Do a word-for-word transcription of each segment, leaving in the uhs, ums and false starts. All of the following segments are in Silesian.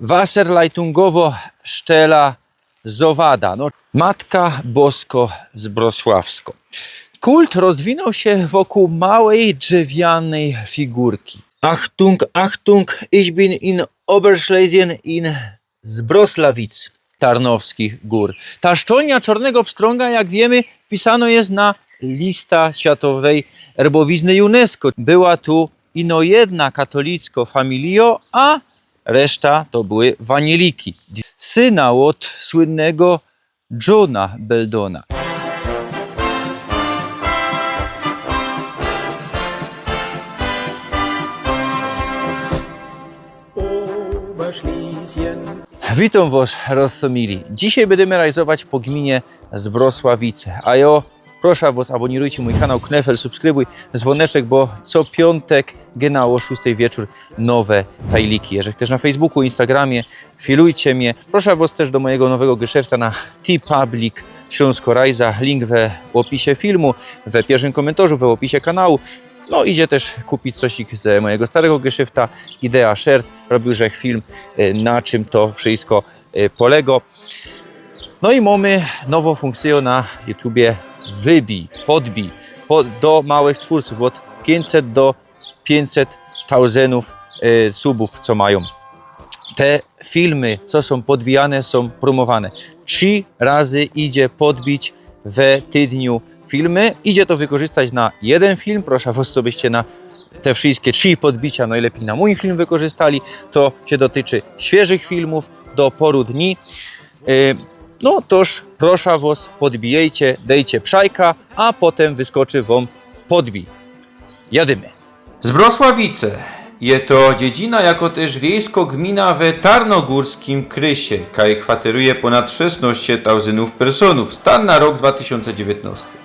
Wasserleitungowo Stella Zowada, no, Matka Bosko Zbrosławsko. Kult rozwinął się wokół małej drzewianej figurki. Achtung, Achtung, ich bin in Oberschlesien in Zbrosławic Tarnowskich Gór. Ta szczojnia Czarnego Pstrąga, jak wiemy, wpisano jest na lista światowej herbowizny UNESCO. Była tu ino jedna katolicko familio, a reszta to były wanieliki. Syna od słynnego Johna Beldona. Witam was, rozsomili. Dzisiaj będziemy rajzować po gminie Zbrosławice. A jo, proszę was, abonirujcie mój kanał, knefel, subskrybuj, dzwoneczek, bo co piątek genau o szóstej wieczór nowe tajliki. Jeżeli też na Facebooku, Instagramie, filujcie mnie. Proszę was też do mojego nowego geszefta na T-Public Śląsko Rajza. Link we opisie filmu, we pierwszym komentarzu, we opisie kanału. No, idzie też kupić cosik z mojego starego geszefta, Idea Shirt. Robił żech film, y, na czym to wszystko, y, polego. No i mamy nową funkcję na YouTubie. Wybij, podbij po, do małych twórców od pięćset do pięćset tauzenów, y, subów, co mają. Te filmy, co są podbijane, są promowane. Trzy razy idzie podbić we tydniu filmy. Idzie to wykorzystać na jeden film. Proszę was, co byście na te wszystkie trzy podbicia najlepiej na mój film wykorzystali. To się dotyczy świeżych filmów do paru dni. Y, no toż proszę was, podbijajcie, dejcie przajka, a potem wyskoczy wam podbij. Jadymy. Zbrosławice je to dziedzina, jako też wiejsko gmina we tarnogórskim krysie, kaj kwateruje ponad szesnaście tauzenów personów. Stan na rok dwa tysiące dziewiętnasty.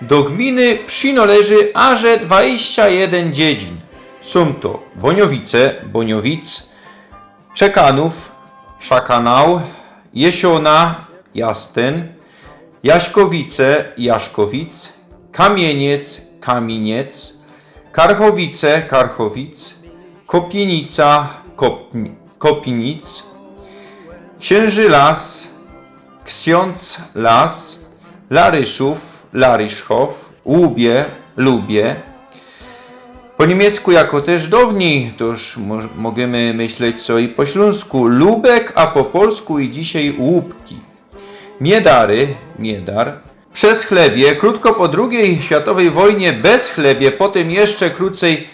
Do gminy przynależy aże dwadzieścia jeden dziedzin. Są to Boniowice, Boniowic, Czekanów, Szakanał, Jesiona, Jasten, Jaśkowice, Jaszkowic, Kamieniec, Kaminiec, Karchowice, Karchowic, Kopienica, Kopni-, Kopinic, Księży Las, Ksiądz Las, Laryszów, Laryszchow, Łubie, Lubie. Po niemiecku jako też dawniej, toż mo-, możemy myśleć co i po śląsku Lubek, a po polsku i dzisiaj Łupki. Miedary, Miedar. Przez chlebie, krótko po drugiej światowej wojnie bez chlebie, potem jeszcze krócej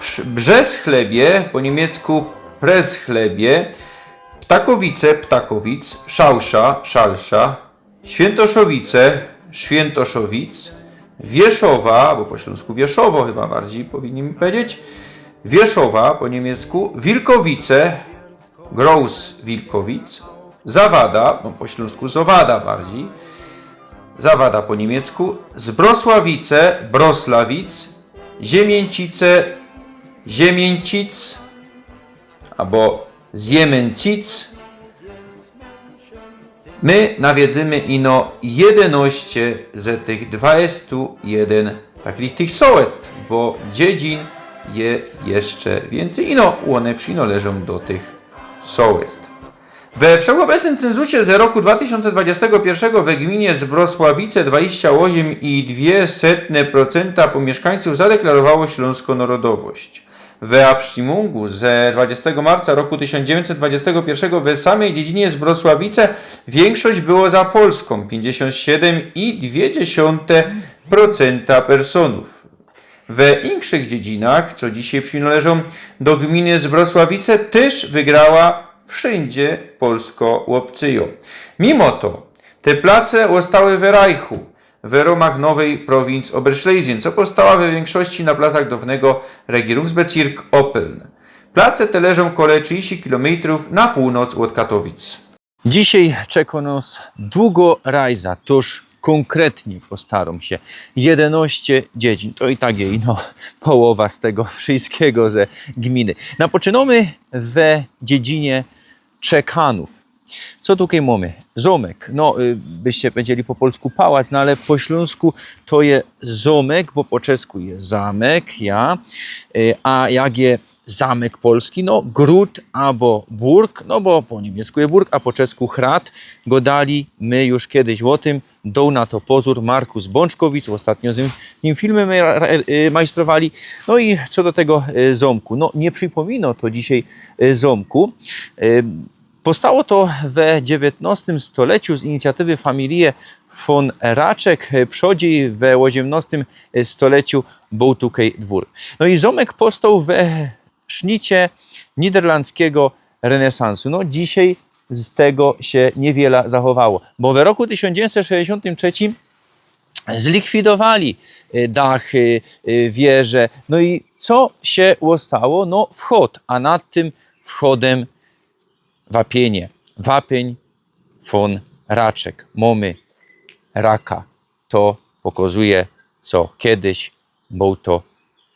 prz-, bez chlebie, po niemiecku Preszchlebie, Ptakowice, Ptakowic, Szałsza, Szalsza, Świętoszowice, Świętoszowic, Wieszowa, bo po śląsku Wieszowo chyba bardziej powinni mi powiedzieć, Wieszowa po niemiecku, Wilkowice, Groß Wilkowic, Zawada, no po śląsku Zowada bardziej, Zawada po niemiecku, Zbrosławice, Broslawic, Ziemieńcice, Ziemieńcic, albo Zjemeńcic. My nawiedzymy ino jedenaście z tych dwadzieścia jeden takich tych sołectw, bo dziedzin je jeszcze więcej. Ino one przynależą do tych sołectw. We wszechobecnym cenzusie z roku dwa tysiące dwudziestego pierwszego we gminie Zbrosławice dwadzieścia osiem i dwie setne procenta mieszkańców zadeklarowało śląską narodowość. We Abstimmungach z dwudziestego marca roku tysiąc dziewięćset dwudziestego pierwszego w samej dziedzinie Zbrosławice większość było za Polską, pięćdziesiąt siedem i dwie dziesiąte procenta personów. We inkszych dziedzinach, co dzisiej przynależą do gminy Zbrosławice, tyż wygrała wszyndzie polskŏ ôpcyjŏ. Mimo to te place ôstały w Rajchu, w rōmach nowyj prowincji Oberschlesien, co powstała we wiynkszości na placach dŏwnego Regierungsbezirk Oppeln. Place te leżą kole trzidziści kilomytrōw na pōłnoc ôd Katowic. Dzisiej czekŏ nŏs długŏ rajza, toż kōnkretnie postarōm sie. Jedenaście dziedzin, to i tak je, no, połowa z tego wszystkigo ze gminy. Napoczynōmy we dziedzinie Czekanōw. Co tukej mōmy? Zōmek. No, y, byście powiedzieli po polsku pałac, no ale po ślōnsku to je zōmek, bo po czesku je zamek, ja. Y, a jak je zamek polski, no, gród abo burg, no bo po niymiecku je burg, a po czesku hrad, godali my już kejś ô tym, doł na to pozōr Markus Bōńczkowic, ôstatnio z nim, z nim filmy my ra-, ra-, y, majstrowali. No i co do tego, y, zōmku, no, niy przipōmino to dzisiej, y, zōmku. Y, powstało to we dziewiytnostym stoleciu z inicjatywy familije von Raczek. Y, przodzij we ôziymnostym stoleciu bōł tukej dwōr. No i zōmek powstoł we sznicie niderlandzkigo renesansu. No, dzisiej z tego sie niywiela zachowało, bo we roku tysiōnc dziewiyńćset sześćdziesiōntym trzecim zlikwidowali, y, dachy, y, wieże. No i co sie ôstało? No, wchod, a nad tym wchodym wapynie. Wapyń von Raczek. Mōmy raka. To pokŏzuje, co kejś bōł to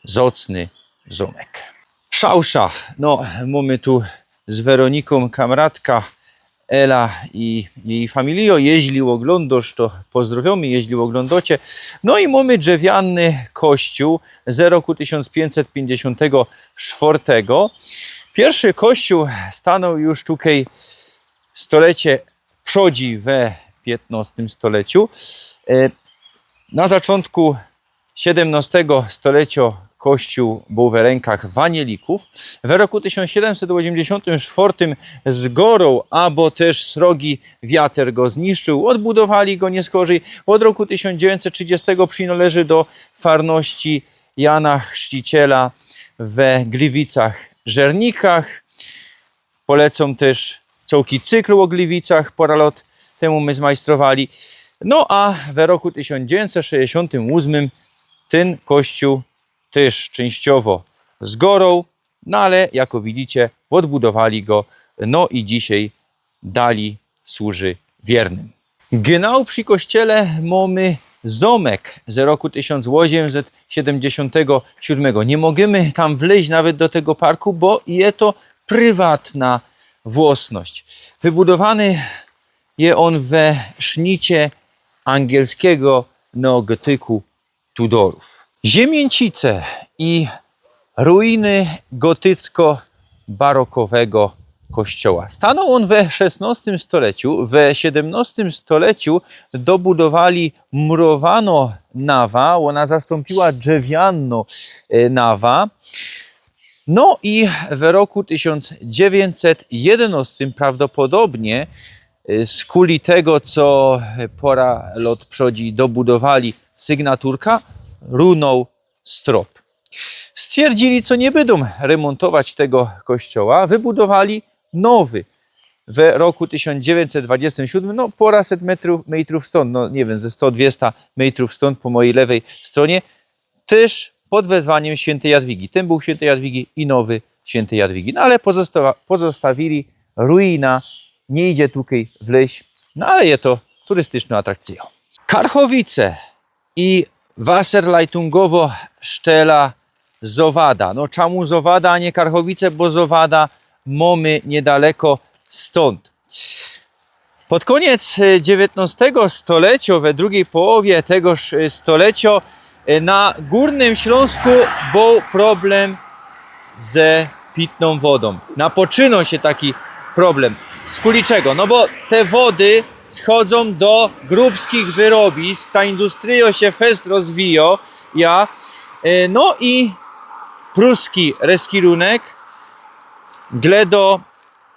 zŏcny zōmek. Szałsza. No, mōmy tu z Weronikōm kamratka, Ela i jeji familijŏ. Jeźli ôglōndŏsz, to pozdrŏwiymy, jeźli ôglōndŏcie. No i mōmy drzewiany kościōł ze roku tysiōnc piyńćset piyńćdziesiōntego sztwŏrtego. Piyrszy kościōł stanoł już tukej stolecie przodzij we piytnŏstym stoleciu. E, na zaczōntku siedymnŏstego stoleciŏ kościōł bōł we rynkach wanielikōw. We roku tysiōnc siedymset ôziymdziesiōntym sztwŏrtym zgorōł, abo tyż srogi wiater go zniszczył. Ôdbudowali go niy skorzyj. Ôd roku tysiōnc dziewiyńćset trzidziestego przinŏleży do farności Jana Chrzciciela we Gliwicach-Żernikach. Polecōm tyż cołki cykl ô Gliwicach, pŏra lŏt tymu my zmajstrowali. No a we roku tysiōnc dziewiyńćset sześćdziesiōntym ôsmym tyn kościōł tyż czynściowo zgorōł, no ale jako widzicie, ôdbudowali go, no i dzisiej dali służy wiernym. Genau przi kościele mōmy zōmek ze roku tysiōnc ôziymset siedymdziesiōntego siōdmego. Niy możymy tam wlyźć nawet do tego parku, bo je to prywatnŏ włŏsność. Wybudowany je ôn we sznicie angielskigo neogotyku Tudorōw. Ziymiyncice i ruiny gotycko-barokowego kościoła. Stanoł ôn we szesnŏstym stoleciu. We siedymnŏstym stoleciu dobudowali murowanõ nawa. Ôna zastōmpiła drzewianõ, e, nawa. No i we roku tysiōnc dziewiyńćset jedynŏstym prawdopodobnie, e, skuli tego, co pŏra lŏt przodzi dobudowali sygnaturka, runoł strop. Stwierdzili, co niy bydōm remōntować tego kościoła, wybudowali nowy we roku tysiōnc dziewiyńćset dwadzieścia siedym, no, pŏraset metrōw, metrōw stōnd, no, niy wiym, ze sto dwiesta metrōw stōnd po mojij lewyj strōnie, tyż pod wezwaniym świyntyj Jadwigi. Tyn bōł świyntyj Jadwigi i nowy świyntyj Jadwigi. No, ale pozosta-, pozostawili ruina, niy idzie tukej wlyźć, no, ale je to turystycznõ atrakcyjõ. Karchowice i wasserleitungowŏ sztela z ôwada. No, czamu z ôwada, a niy Karchowice? Bo z ôwada mōmy niydaleko stōnd. Pod kōniec, e, dziewiytnŏstego stoleciŏ, we drugij połowie tegoż, e, stoleciŏ, e, na Gōrnym Ślōnsku bōł problem ze pitnōm wodōm. Napoczynŏ sie taki problem. Skuli czego? No bo te wody schodōm do grubskich wyrobisk, ta industryjŏ sie fest rozwijŏ, ja, e, no i pruski reskirunek gledŏ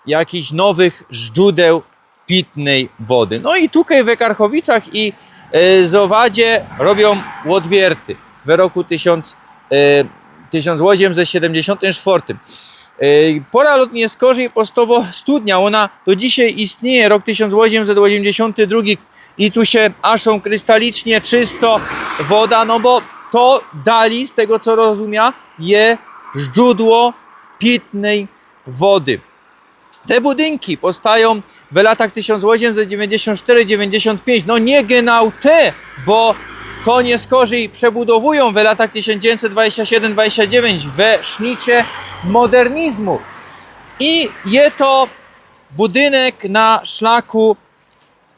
jakichś nowych źdrōdeł pitnyj wody. No i tukej we Karchowicach i, e, z ôwadzie robiōm ôdwierty we roku tysiōnc, e, tysiōnc ôziymset siedymdziesiōntym sztwŏrtym. E, pŏra lŏt niy skorzyj powstała studnia, ôna do dzisiej istniyje, rok tysiōnc ôziymset ôziymdziesiōnty drugi, i tu sie aszōm krystalicznie czystŏ woda, no bo to dali, z tego co rozumiã, je źdrōdło pitnyj wody. Te budynki powstajōm w latach tysiōnc ôziymset dziewiyńćdziesiōnt sztyry dziewiyńćdziesiōnt piyńć, no niy genau te, bo to niy skorzyj przebudowujōm w latach tysiōnc dziewiyńćset dwadzieścia siedym dwadzieścia dziewiyńć we sznicie modernizmu. I je to budynek na szlaku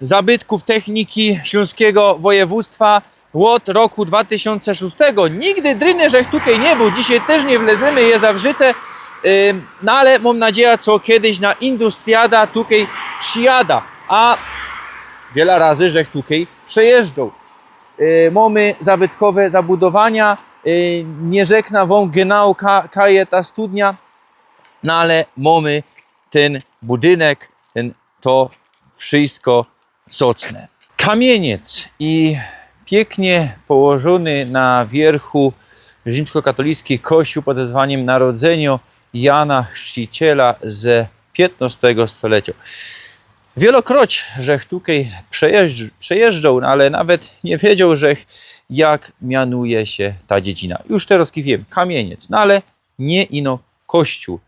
zabytkōw techniki ślōnskigo wojewōdztwa ôd roku dwa tysiōnce szōstego. Nigdy dryny żech tukej niy bōł, dzisiej tyż niy wlezymy, je zawrzyte. Ym, No ale mōm nadzieja, co kejś na Industriada tukej przijada, a wiela razy żech tukej przejeżdżoł. Y, mōmy zabytkowe zabudowania, y, niy rzekna wōm genau ka-, kaj je ta studnia, no ale mōmy tyn budynek, tyn, to wszysko socne. Kamieniec i piyknie położōny na wiyrchu rzimskokatolickij kościōł pod wezwaniym Narodzynio Jana Chrzciciela z piytnostego stoleciŏ. Wielokroć żech tukej przejeżdż-, przejeżdżoł, no ale nawet niy wiedzioł żech, jak mianuje sie ta dziedzina. Już terŏz wiym, Kamieniec, no ale niy ino kościōł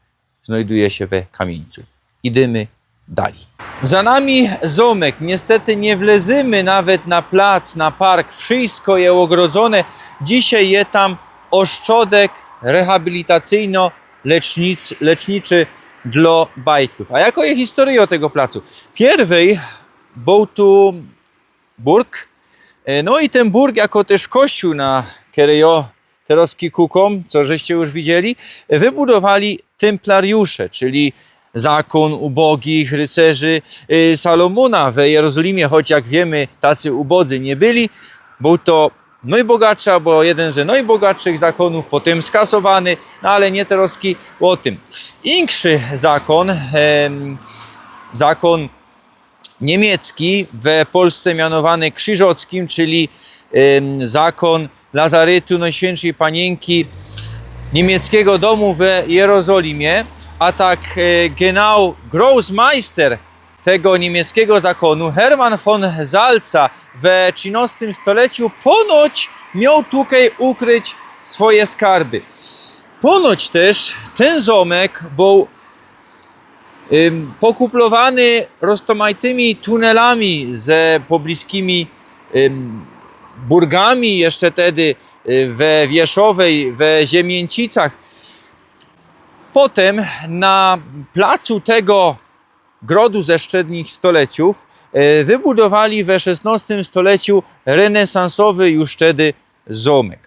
znajduje sie we Kamieńcu. Idymy dalij. Za nami zōmek. Niystety niy wlezymy nawet na plac, na park. Wszysko je ôgrodzōne. Dzisiej je tam ôstrzodek rehabilitacyjno-lecznic-, leczniczy dlŏ bajtlōw. A jako je historyjŏ tego placu? Piyrwyj bōł tu burk. E, no i tyn burk, jako tyż kościōł, na kery jŏ terŏz kukōm, co żeście już widzieli, wybudowali tymplariusze, czyli zakōn ubogich rycerzy, y, Salōmōna we Jerozolimie, choć jak wiymy, tacy ubodzy niy byli. Bōł to nojbogatszy, abo jedyn ze nojbogatszych zakōnōw, potym skasowany, no ale niy terŏz ô tym. Inkszy zakōn, em, zakōn niymiecki, we Polsce mianowany krzyżockim, czyli, em, zakōn Lazarytu Nojświyntszyj Paniynki, niymieckigo dōmu we Jerozolimie, a tak, e, genau Großmeister tego niymieckigo zakōnu, Hermann von Salza, we trzynŏstym stoleciu ponoć mioł tukej ukryć swoje skarby. Ponoć tyż tyn zōmek bōł ym, pokuplowany roztōmajtymi tunelami ze pobliskimi, ym, burgami, jeszcze tedy, y, we Wierzchowie, we Ziemiańcicach. Potym na placu tego grodu ze strzednich stoleciōw, y, wybudowali we szesnŏstym stoleciu renesansowy już tedy zōmek.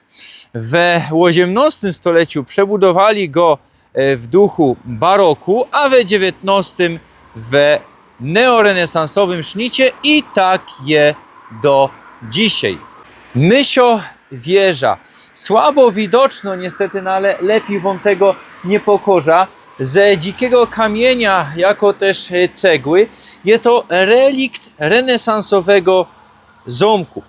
We ôziymnŏstym stoleciu przebudowali go, e, w duchu baroku, a we dziewiyntnŏstym we neorenesansowym sznicie i tak je do dzisiej. Mysiŏ wieża. Słabo widocznŏ niystety, no ale lepij wōm tego niy pokorzã. Ze dzikigo kamiynia, jako tyż, e, cegły. Je to relikt renesansowego zōmku.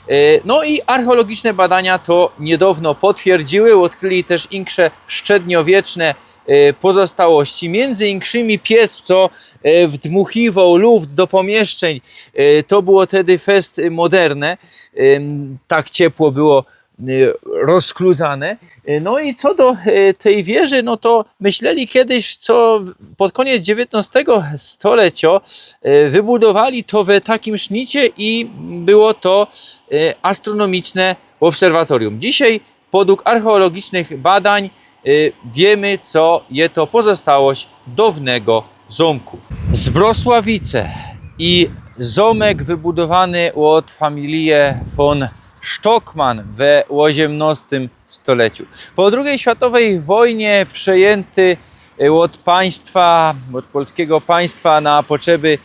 E, no i archeologiczne badania to niydŏwno potwierdziły, ôdkryli tyż inksze strzedniowieczne, e, pozostałości. Miyndzy inkszymi piec, co, e, wdmuchiwoł luft do pōmieszczeń. E, to było tedy fest moderne. Em, tak ciepło było, e, rozkluzane. E, no i co do, e, tyj wieży, no to myśleli kejś, co pod kōniec dziewiyntnŏstego stoleciŏ, e, wybudowali to we takim sznicie i było to, e, astronomiczne ôbserwatorium. Dzisiej, podug archeologicznych badań, e, wiymy, co je to pozostałość dŏwnego zōmku. Zbrosławice i zōmek wybudowany ôd familije von Stockmann we ôziymnŏstym stoleciu. Po drugij światowyj wojnie przejęty, e, ôd państwa, ôd polskigo państwa na potrzeby,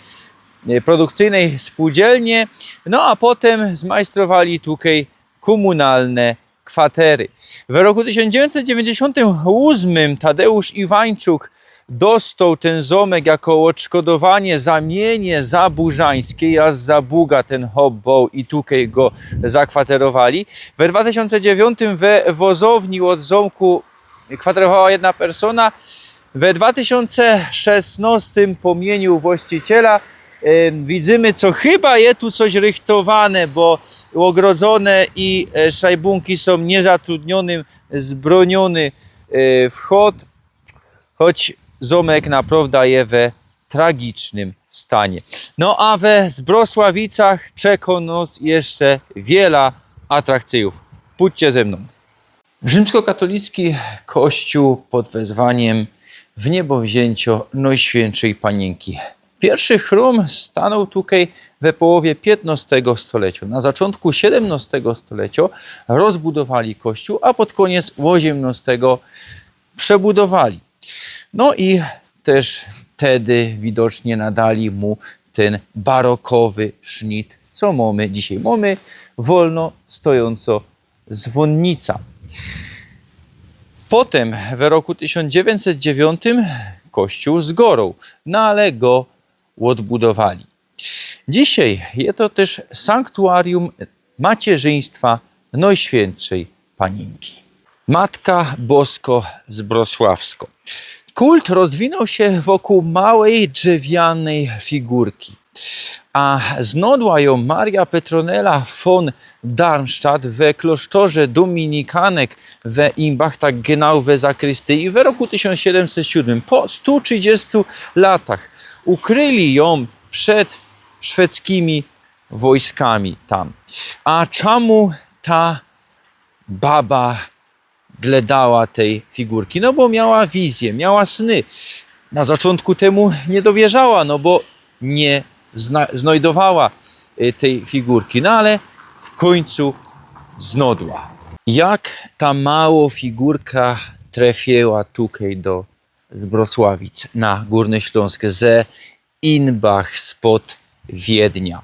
e, produkcyjnej spółdzielnie, no a potym zmajstrowali tukej kōmunalne kwatery. W roku tysiōnc dziewiyńćset dziewiyńćdziesiōntym ôsmym Tadeusz Iwańczuk dostoł tyn zōmek jako ôdszkodowanie za mienie zabużańskie, a z Zabuga tyn chop bōł i tukej go zakwaterowali. We dwa tysiōnce dziewiyntym we Wozowni ôd zōmku kwaterowała jedna persōna. We dwa tysiōnce szesnŏstym po mieniu właściciela, e, widzymy, co chyba je tu coś rychtowane, bo ôgrodzōne i, e, szajbōnki sōm niezatrudnionym, zbrōniōny, e, wchod, choć zōmek naprŏwdã je we tragicznym stanie. No a we Zbrosławicach czekŏ nŏs jeszcze wiela atrakcyjōw. Pōdźcie ze mnōm. Rzimskokatolicki kościół pod wezwaniem Wniebowzięciŏ Nojświyntszyj Paniynki. Piyrszy chrōm stanōł tukej we połowie piytnŏstego stoleciŏ. Na zaczōntku siedymnŏstego stoleciŏ rozbudowali kościół, a pod kōniec ôziymnŏstego przebudowali. No i tyż tedy widocznie nadali mu tyn barokowy sznit, co mōmy dzisiej. Mōmy wolno stojącō zwōnnica. Potym, w roku tysiōnc dziewiyńćset dziewiyńtym, kościōł zgoroł, no ale go ôdbudowali. Dzisiej je to tyż sanktuarium macierzyństwa Nojświyntszyj Paninki. Matka Bosko Zbrosławsko. Kult rozwinōł sie wokōł małej drzewianyj figurki. A znodła jo Maria Petronella von Darmstadt we klosztorze dominikanek we Imbach, tak genau we zakrystyji, we roku tysiōnc siedymset siódmym, po stu trzidziestu latach, ukryli jōm przed szwedzkimi wojskami tam. A czamu ta baba gledała tyj figurki? No bo miała wizje, miała sny. Na zaczōntku tymu niy dowierzała, no bo niy zna- znajdowała, y, tyj figurki. No ale w kōńcu znodła. Jak ta mało figurka trefiyła tukej do Zbrosławic na Gōrny Ślōnsk ze Inbach spod Wiednia?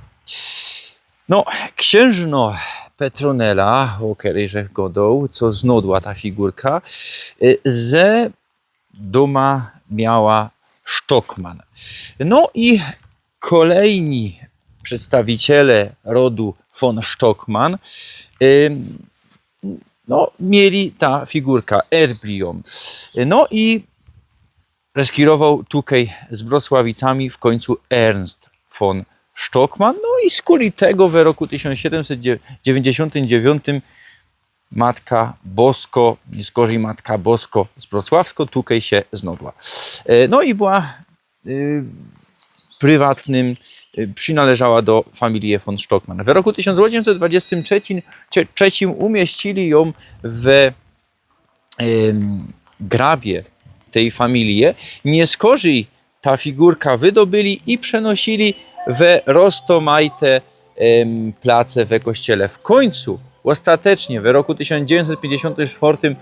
No, ksiynżno Petronella, ô kerej żech godoł, co znodła ta figurka, y, ze dōma miała Stockmann. No i kolejni przedstawiciele rodu von Stockmann, ym, no, mieli ta figurka, erbli jōm. No i reskirowoł tukej z Brosławicami w kōńcu Ernst von Stockmann. No i skuli tego we roku tysiōnc siedymset dziewięćdziesiątym dziewiątym Matka Bosko, niy skorzyj Matka Bosko z Brosławsko, tukej sie znodła. E, no i była, y, prywatnym, y, przinależała do familije von Stockmann. W roku tysiōnc ôziemset dwudziestym trzecim, cie-, trzecim umieścili jōm w, em, grabie tyj familije. Niy skorzyj ta figurka wydobyli i przenosili we roztōmajte, em, place we kościele. W kōńcu, ôstatecznie, w roku tysiōnc dziewiyńćset piyńćdziesiōntym sztwŏrtym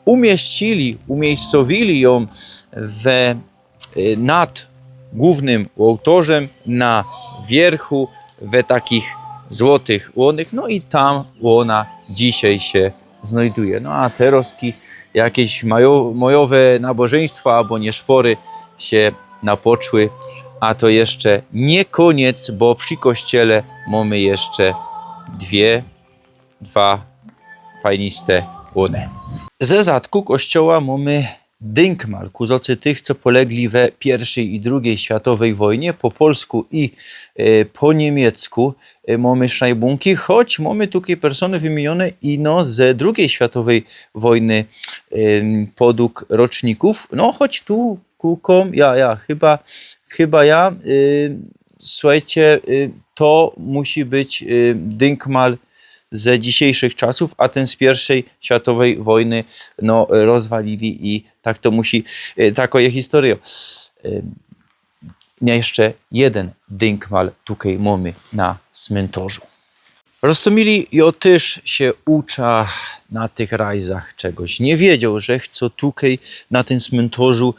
umieścili, umiyjscowili jōm we, y, nad głōwnym ôłtŏrzym na wiyrchu we takich złotych łōnach. No i tam ôna dzisiej sie znajduje. No a terŏzki jakeś majo-, majowe nabożyństwa abo nieszpory sie napoczły, a to jeszcze niy kōniec, bo przi kościele mōmy jeszcze dwie, dwa fajniste łōny. Ze zadku kościoła mōmy dynkmal ku zŏcy tych, co polegli we piyrwszyj i drugij światowyj wojnie, po polsku i, e, po niymiecku. E, mōmy szajbōnki, choć mōmy tukej persōny wymiyniōne ino ze drugij światowyj wojny, em, podug rocznikōw. No, choć tu kukōm, ja, ja, chyba, chyba ja, y, suchejcie, y, to musi być, y, dynkmal ze dzisiejszych czasōw, a tyn z piyrwszyj światowyj wojny, no, rozwalili i tak to musi, y, takŏ je historyjŏ. Y, jeszcze jedyn dynkmal tukej mōmy na smyntorzu. Roztōmili, jŏ tyż sie ucza na tych rajzach czegoś. Niy wiedzioł, że co tukej na tym smyntorzu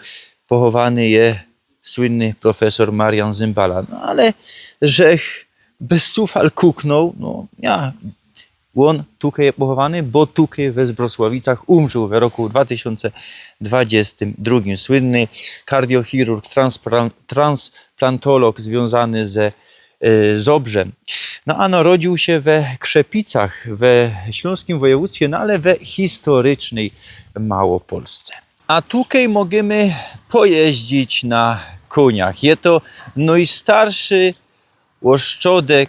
pochowany je słynny profesor Marian Zymbala. No ale żech bez cufal kuknōł, no ja, ôn tukej je pochowany, bo tukej we Zbrosławicach umrził we roku dwa tysiōnce dwudziestym drugim. Słynny kardiochirurg, transplan-, transplantolog zwiōnzany ze, e, Zobrzym. No a narodził sie we Krzepicach, we ślōnskim wojewōdztwie, no ale we historycznyj Małopolsce. A tukej możymy pojeździć na kōniach. Je to nojstarszy ôstrzodek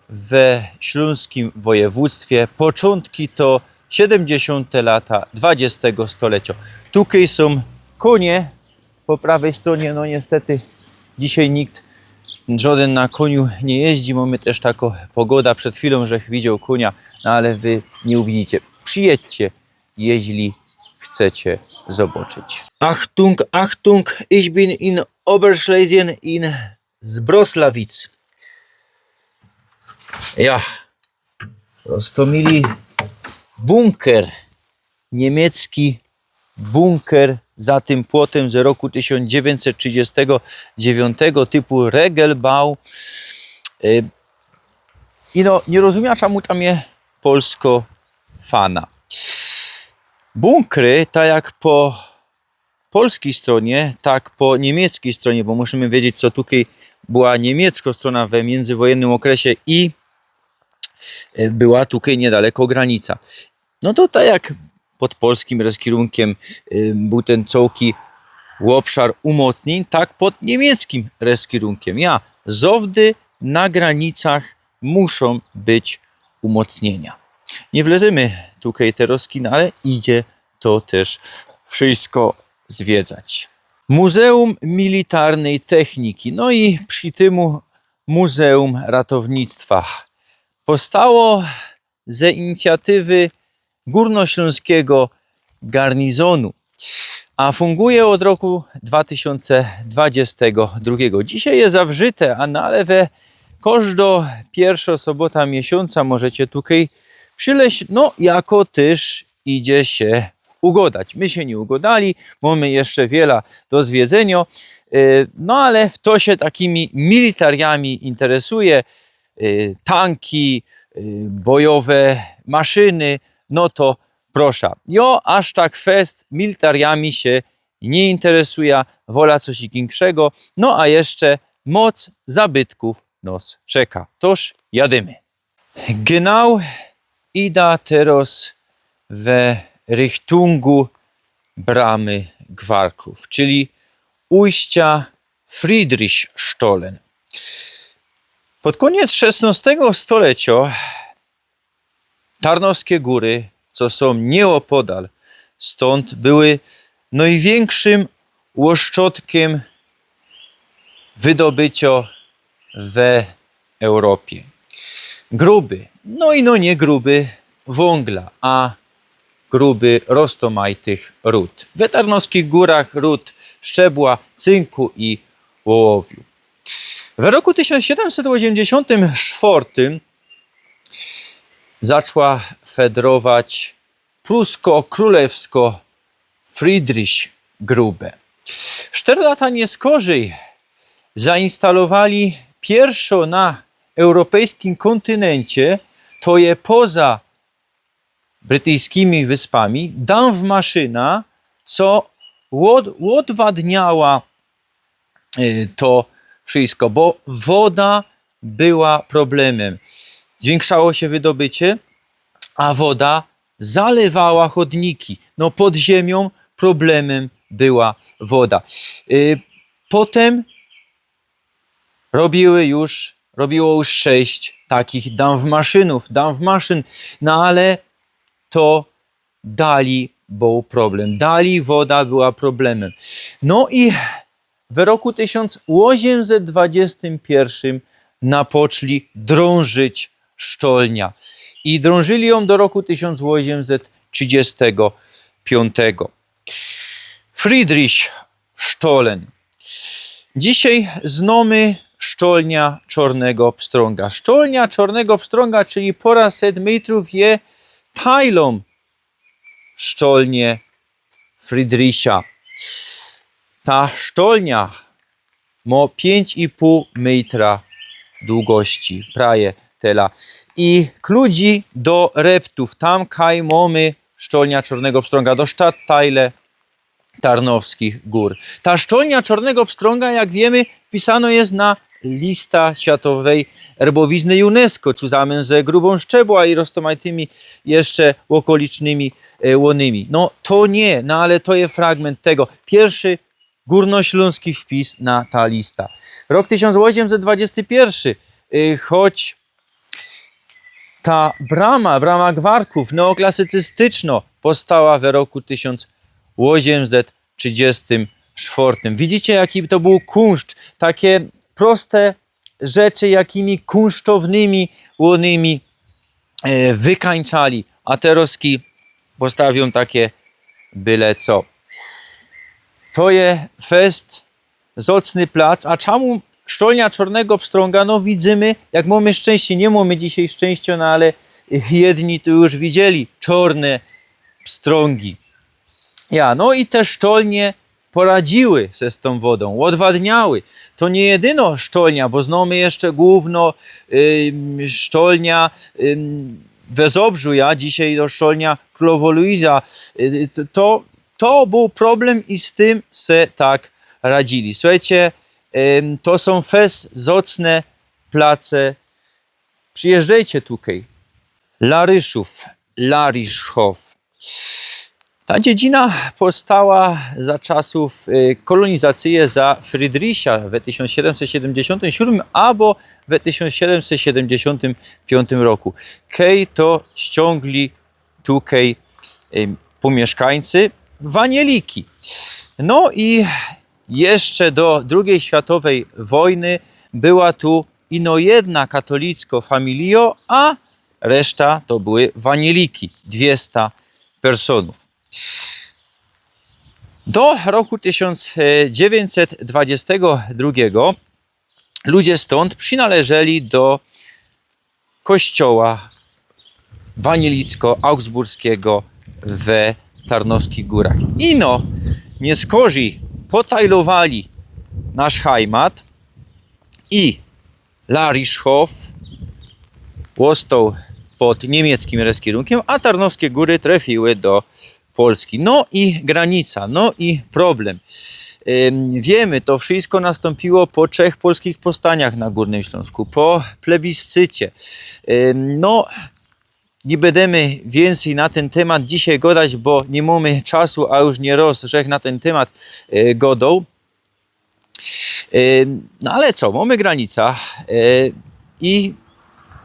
we ślōnskim wojewōdztwie. Poczōntki to siedymdziesiōnte lata dwudziestego stolecjŏ. Tukej sōm kōnie po prawyj strōnie. No niystety dzisiej nikt żŏdyn na kōniu niy jeździ. Mōmy tyż takõ pogoda. Przed chwilōm żech widzioł kōnia, no ale wy niy uwidzicie. Przijedzcie, jeźli chcecie zobaczyć. Achtung, Achtung, ich bin in Oberschlesien in Zbrosławicach. Ja. Roztōmili, bunker. Niymiecki bunker za tym płotym z roku tysiōnc dziewiyńćset trzidziestego dziewiątego typu Regelbau. E, I no, niy rozumiã, czymu tam je polsko fana. Bunkry, tak jak po polskij stronie, tak po niymieckyj stronie, bo musimy wiedzieć, co tukej była niymieckŏ strona we miyndzywojynnym ôkresie i, e, była tukej niydaleko granica. No to tak jak pod polskim reskirunkiym, y, bōł tyn cołki ôbszar umocniyń, tak pod niymieckim reskirunkiym. Ja, zŏwdy na granicach muszōm być umocniynia. Niy wlezymy tukej terŏzki, no ale idzie to tyż wszysko zwiedzać. Muzeum Militarnyj Techniki, no i przi tymu Muzeum Ratownictwa. Powstało ze inicjatywy Górnośląskiego Garnizonu, a funguje ôd roku dwa tysiōnce dwudziestego drugiego. Dzisiej je zawrzyte, a no ale we kożdŏ piyrszŏ sobota miesiōnca możecie tukej przileć, no jako tyż idzie sie ugŏdać. My sie niy ugŏdali, mōmy jeszcze wiela do zwiedzyniŏ, e, no ale fto sie takimi militariami interesuje, e, tanki, e, bojowe maszyny, no to proszã. Jŏ aż tak fest militariami sie niy interesujã, wolã coś inkszego, no a jeszcze moc zabytkōw nos czeka. Tōż jadymy. Genau idã terŏz we Richtungu Bramy Gwarkōw, czyli ujścia Friedrichstollen. Pod kōniec szesnŏstego stoleciŏ Tarnowskie Góry, co sōm niyopodal stōnd, były nojwiynkszym ôszczodkiym wydobyciŏ we Europie. Gruby, no i no niy gruby wōngla, a gruby roztōmajtych rud. We Tarnowskich Górach rud szczebła, cynku i ôłowiu. We roku tysiōnc siedymset ôziymdziesiōntym sztwŏrtym zaczła fedrować prusko-krōlewsko Friedrichsgrube. Sztyry lata niyskorzej zainstalowali piyrszŏ na europejskim kōntynyncie, to je poza Brytyjskimi Wyspami, dampfmaszyna, co ôd-, ôdwadniała, y, to wszysko, bo woda była problemym. Zwiynkszało sie wydobycie, a woda zalywała chodniki. No, pod ziymio problemym była woda. Y, potym robiły już, robiło już sześć takich dampfmaszynōw, dampfmaszyn, no ale to dali bōł problem. Dali woda była problemym. No i we roku tysiōnc ôziymset dwudziestym piyrszym napoczli drōnżyć sztolniã. I drōnżyli jōm do roku tysiōnc ôziymset trzidziestego piōntego. Friedrichstollen. Dzisiej znōmy sztolniã Czōrnego Pstrōnga. Sztolniã Czōrnego Pstrōnga, czyli pora set mejtrōw, je tajlōm sztolnie Friedricha. Ta sztolnia mŏ piyńć i pōł mejtra dugości, prawie tela. I kludzi do reptōw, tam kaj mōmy sztolnia Czōrnego Pstrōnga, do Stadtteile Tarnowskich Gór. Ta sztolnia Czōrnego Pstrōnga, jak wiymy, wpisano je na lista światowej erbowizny UNESCO, cuzamyn ze Grubōm Szczebła i roztōmajtymi jeszcze ôkolicznymi, e, łōnymi. No to niy, no ale to je fragmynt tego. Piyrszy gōrnoślōnski wpis na ta lista. Rok tysiōnc ôziymset dwudziesty piyrszy, y, choć ta brama, brama Gwarkōw, neoklasycystyczno, powstała we roku tysiōnc ôziymset trzidziestym sztwŏrtym. Widzicie, jaki to bōł kunszt? Take proste rzeczy, jakimi kunsztownymi łōnymi, e, wykańczali, a terŏzki postawiōm take byle co. To je fest zŏcny plac, a czymu sztolnia Czōrnego Pstrōnga? No widzymy, jak mōmy szczynście, niy mōmy dzisiej szczynściŏ, no ale jedni tu już widzieli czōrne pstrōngi. Ja, no i te sztolnie poradziły se z tōm wodōm, ôdwadniały. To niy jedyno sztolnia, bo znōmy jeszcze głōwno, ym, sztolnia, ym, we Zobrzu, ja, dzisiej to sztolnia Krōlowo Luiza. Y, to, to, to bōł problym i z tym se tak radzili. Suchejcie, ym, to sōm fest zocne place. Przijyżdżejcie tukej. Laryszów, Larischhof. Ta dziedzina powstała za czasōw, y, kolōnizacyje za Friedricha we tysiōnc siedymset siedymdziesiōntym siódmym abo we tysiōnc siedymset siedymdziesiōntym piōntym roku. Kej to ściōngli tukej, y, pōmiyszkańcy wanieliki. No i jeszcze do drugij światowej wojny była tu ino jedna katolicko familijo, a reszta to były wanieliki, dwiesta personōw. Do roku tysiōnc dziewięćset dwudziestego drugiego ludzie stōnd przinależeli do kościoła wanielicko-augsburskiego we Tarnowskich Górach. Ino niyskorzij potajlowali nasz hajmat i Larischhof ôstoł pod niymieckim reskierunkiym, a Tarnowskie Góry trefiły do Polski. No i granica, no i problem. Ym, wiymy, to wszysko nastōmpiło po trzech polskich powstaniach na Gōrnym Ślōnsku, po plebiscycie. Ym, no, niy bydymy wiyncyj na tyn tymat dzisiej gŏdać, bo niy mōmy czasu, a już niyroz żech na tyn tymat, y, gŏdoł. Y, no ale co, mōmy granica, y, i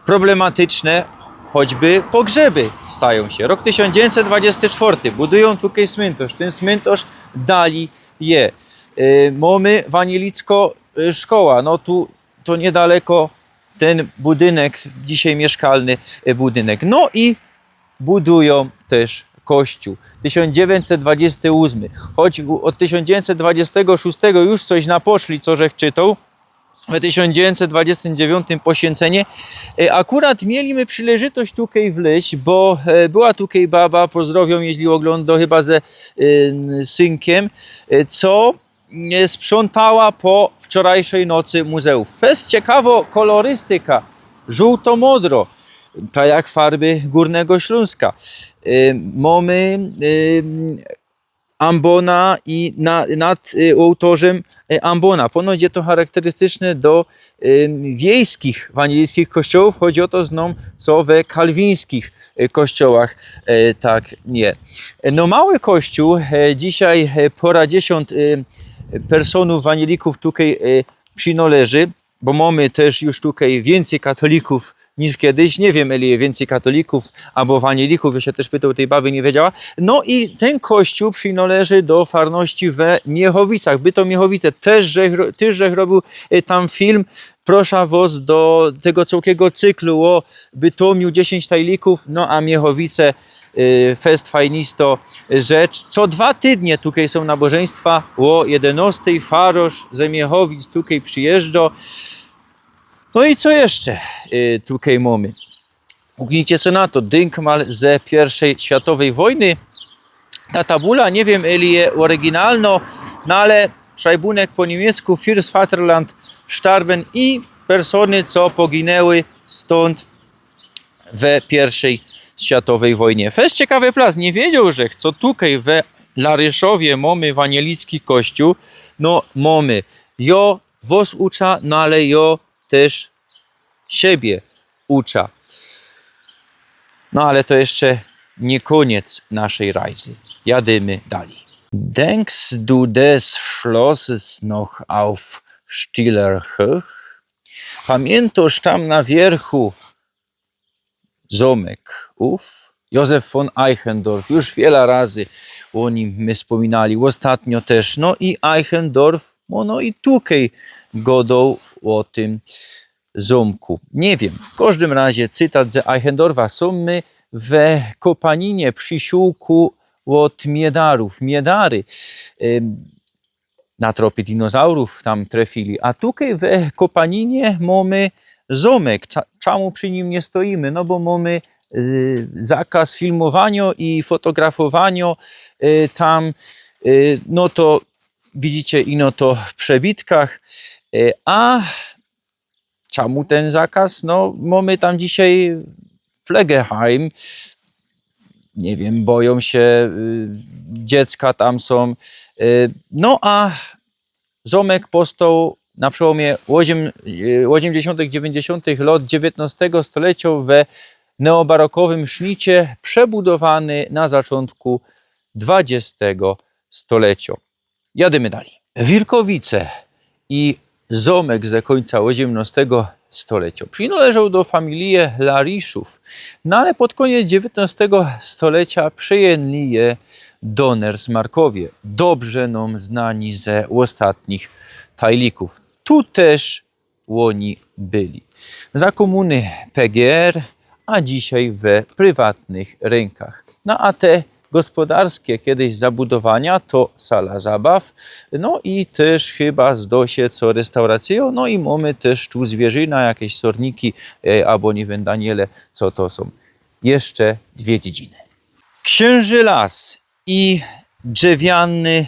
problematyczne choćby pogrzeby stajōm sie. Rok tysiōnc dziewięćset dwudziesty czwarty, budujōm tukej smyntŏrz, tyn smyntŏrz dali je. Y, mōmy wanielicko, y, szkoła, no tu to niydaleko tyn budynek, dzisiej miyszkalny, y, budynek. No i budujōm tyż kościōł. Tysiōnc dziewięćset dwudziesty ósmy. Choć u-, ôd tysiōnc dziewięćset dwudziestego szóstego już coś naposzli, co żech czytoł. W tysiōnc dziewięćset dwudziestym dziewiątym poświęcenie. E, akurat mieli my przileżytość tukej wlyź, bo, e, była tukej baba, pozdrowiōm, jeźli ôglōndŏ, chyba ze, e, synkiym, e, co e, sprzątała po wczorajszej nocy muzeōw. Fest ciekawŏ kolorystyka, żōłto-modro, tak jak farby Gōrnego Ślōnska. E, mōmy, e, ambona i na, nad, e, ôłtŏrzym, e, ambona. Ponoć je to charakterystyczne do, e, wiejskich, wanielickichkościołōw, choć ô to znōm, co we kalwińskich e, kościołach, e, tak je. No, mały kościōł, e, dzisiej, e, pŏradziesiōnt, e, personōw, wanielikōw tukej, e, przinŏleży, bo mōmy tyż już tukej wiyncyj katolikōw niż kejś. Niy wiym, ili je wiyncyj katolikōw abo wanielikōw, jŏ sie tyż pytoł tyj baby, niy wiedziała. No i tyn kościōł przinŏleży do farności we Miechowicach. Bytōm Miechowice, tyż żech ro-, tyż żech robiōł, e, tam film. Proszã wŏs do tego cołkigo cyklu ô Bytōmiu, dziesiyńć tajlikōw, no a Miechowice, y, fest fajnistŏ rzecz. Co dwa tydnie tukej sōm nabożyństwa ô jedynŏstyj, farosz ze Miechowic tukej przijyżdżŏ. No i co jeszcze, y, tukej mōmy? Puknijcie se na to, dynkmal ze piyrwszyj światowyj wojny. Ta tabula, niy wiym, ili je ôryginalnŏ, no ale szajbunek po niymiecku, Fürs Vaterland starben, i persōny, co poginyły stōnd we piyrwszyj światowyj wojnie. Fest ciekawy plac, niy wiedzioł żech, co tukej we Laryszowie mōmy wanielicki kościōł. No, mōmy. Jŏ wŏs uczã, no ale jŏ tyż siebie uczã. No ale to jeszcze niy kōniec naszyj rajzy. Jadymy dalij. Denkst du des Schlosses noch auf stiller Höch? Pamiyntŏsz tam na wiyrchu zōmek ōw? Josef von Eichendorff, już wiela razy ô nim my spōminali, ôstatnio tyż, no i Eichendorff, no, no i tukej gŏdoł ô tym zōmku. Niy wiym, w kożdym razie cytat ze Eichendorffa: Sōm my we Kopaninie przi siōłku ôd Miedarōw. Miedary, ym, na tropie dinozaurōw tam trefili. A tukej we Kopaninie mōmy zōmek. Cza-, czamu przi nim niy stojimy? No bo mōmy y, zakaz filmowanio i fotografowanio, y, tam, y, no to widzicie ino to w przebitkach. Y, a czamu tyn zakaz? No, mōmy tam dzisiej Pflegeheim. Niy wiym, bojōm sie, y, dziecka tam sōm. Y, no a zōmek powstoł na przełōmie ôziym-, y, ôziymdziesiōntych, dziewiyńćdziesiōntych lot dziewiytnostego stolecio we neobarokowym sznicie, przebudowany na zaczōntku dwadziestego stolecio. Jadymy dalij. Wilkowice i zōmek ze kōńca ôziymnostego stolecio. Przinŏleżoł do familije Lariszōw, no ale pod kōniec dziewiytnostego stolecia przejynli je Donnersmarkowie, dobrze nōm znani ze ôstatnich tajlikōw. Tu tyż ôni byli. Za kōmuny P G R, a dzisiej we prywatnych rynka. No a te gospodarskie kejś zabudowania to sala zabaw, no i tyż chyba zdo sie co restauracyjo, no i mōmy tyż tu zwiyrzina, jakeś sorniki, e, abo niy wiym, Daniele, co to sōm. Jeszcze dwie dziedziny. Ksiynży Las i drzewiany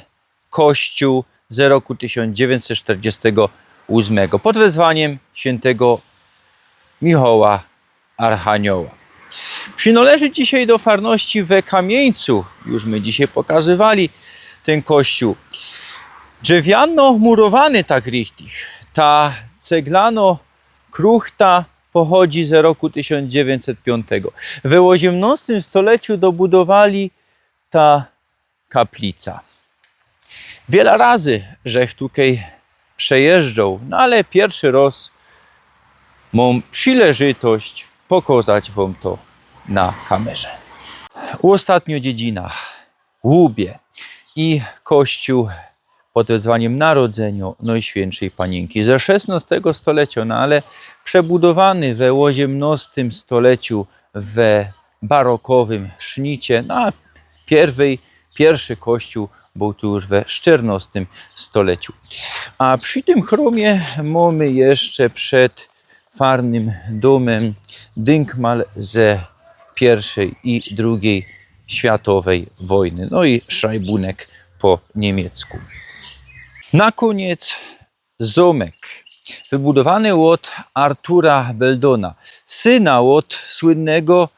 kościōł z roku tysiōnc dziewiyńćset sztyrdziestego ôsmego pod wezwaniym świyntego Michoła Archanioła. Przinŏleży dzisiej do farności we Kamiyńcu. Już my dzisiej pokazywali tyn kościōł. Drzewiano murowany tak richtig. Ta ceglano kruchta pochodzi z roku tysiōnc dziewiyńćset piōntego. We ôziymnostym stoleciu dobudowali ta kaplica. Wiela razy żech tukej przejyżdżoł, no ale piyrszy roz mōm przileżytość pokŏzać wōm to na kamerze. Ôstatniŏ dziedzina. Łubie i kościōł pod wezwaniym Narodzynio Nojświyńszej Paniynki. Ze szesnŏstego stolecio, no ale przebudowany we ôziymnostym stoleciu we barokowym sznicie, no a piyrwyj, piyrszy kościōł bōł tu już we sztyrnŏstym stoleciu. A przi tym chrōmie mōmy jeszcze przed farnym dōmym dynkmal ze piyrszej i drugij światowej wojny. No i szrajbunek po niymiecku. Na kōniec zōmek, wybudowany ôd Artura Beldona, syna ôd słynnego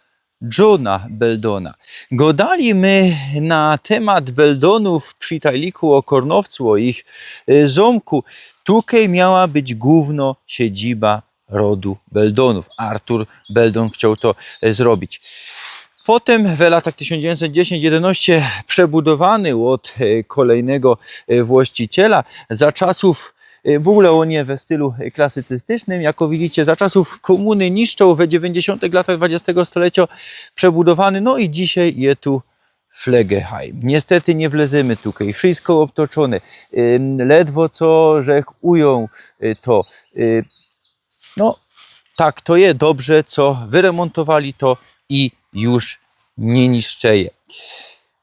Johna Beldona. Gŏdali my na tymat Beldonōw przi tajliku ô Kornowcu, ô ich, y, zōmku. Tukej miała być głōwnŏ siedziba rodu Beldonōw. Artur Beldon chcioł to, e, zrobić. Potym w latach tysiōnc dziewiyńćset dziesiyńć jedynŏście przebudowany ôd, e, kolejnego, e, właściciela. Za czasōw, e, w ôgōle ôn je we stylu, e, klasycystycznym. Jako widzicie, za czasōw kōmuny niszczōł, we dziewiyńćdziesiōntych latach dwadziestego stolecio przebudowany. No i dzisiej je tu Pflegeheim. Niystety niy wlezymy tukej. Wszysko ôbtoczōne. Ym, ledwo co żech ujōn, y, to. Y, no, tak to je. Dobrze, co wyremōntowali to i już niy niszczeje.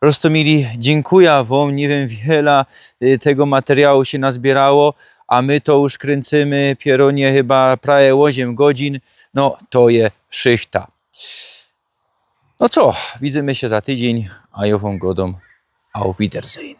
Roztōmili, dziynkuja wōm. Niy wiym, wiela, y, tego materiału sie nazbierało, a my to już kryncymy, Pierōnie, chyba prawie ôziym godzin. No, to je szychta. No co, widzymy sie za tydziyń, a jŏ wōm gŏdōm: Auf Wiedersehen.